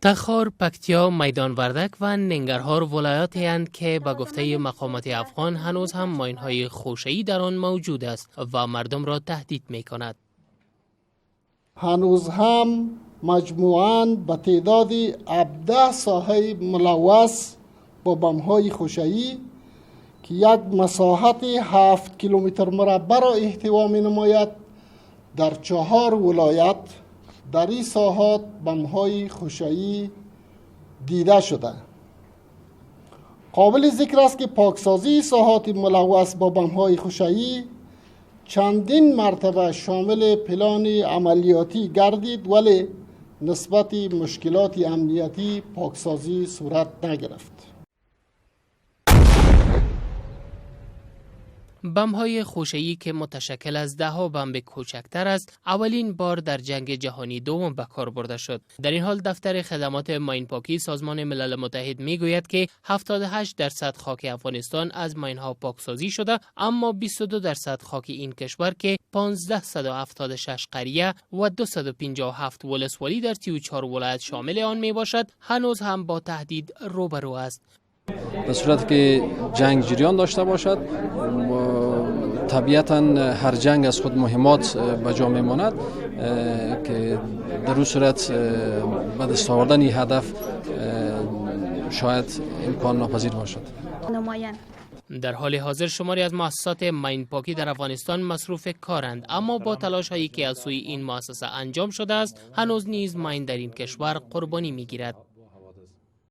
تخار، پکتیا، میدان وردک و ننگرهار ولایاتی اند که به گفته مقامات افغان هنوز هم ماین‌های خوشه‌ای در آن موجود است و مردم را تهدید می‌کند. هنوز هم مجموعاً به تعداد 17 ساحه ملوث با بم‌های خوشه‌ای که یک مساحت 7 کیلومتر مربع را احتوا می‌نماید در 4 ولایت در این ساحات بم‌های خوشه‌ای دیده شده. قابل ذکر است که پاکسازی ساحات ملوث با بم‌های خوشه‌ای چندین مرتبه شامل پلان عملیاتی گردید، ولی نسبت مشکلات امنیتی پاکسازی صورت نگرفت. بم‌های خوشه‌ای که متشکل از ده‌ها بمب کوچکتر است، اولین بار در جنگ جهانی دوم به کار برده شد. در این حال دفتر خدمات ماین پاکی سازمان ملل متحد میگوید که 78% خاک افغانستان از ماین‌ها پاکسازی شده، اما 22% خاک این کشور که 1576 قریه و 257 ولسوالی در 34 ولایت شامل آن میباشد، هنوز هم با تهدید روبرو است. به صورت که جنگ جریان داشته باشد، طبیعتاً هر جنگ از خود مهمات به جا می‌ماند که در اون صورت به دست آوردن این هدف شاید امکان ناپذیر باشد. در حال حاضر شماری از مؤسسات ماین پاکی در افغانستان مصروف کارند، اما با تلاش هایی که از سوی این مؤسسه انجام شده است، هنوز نیز ماین در این کشور قربانی می‌گیرد.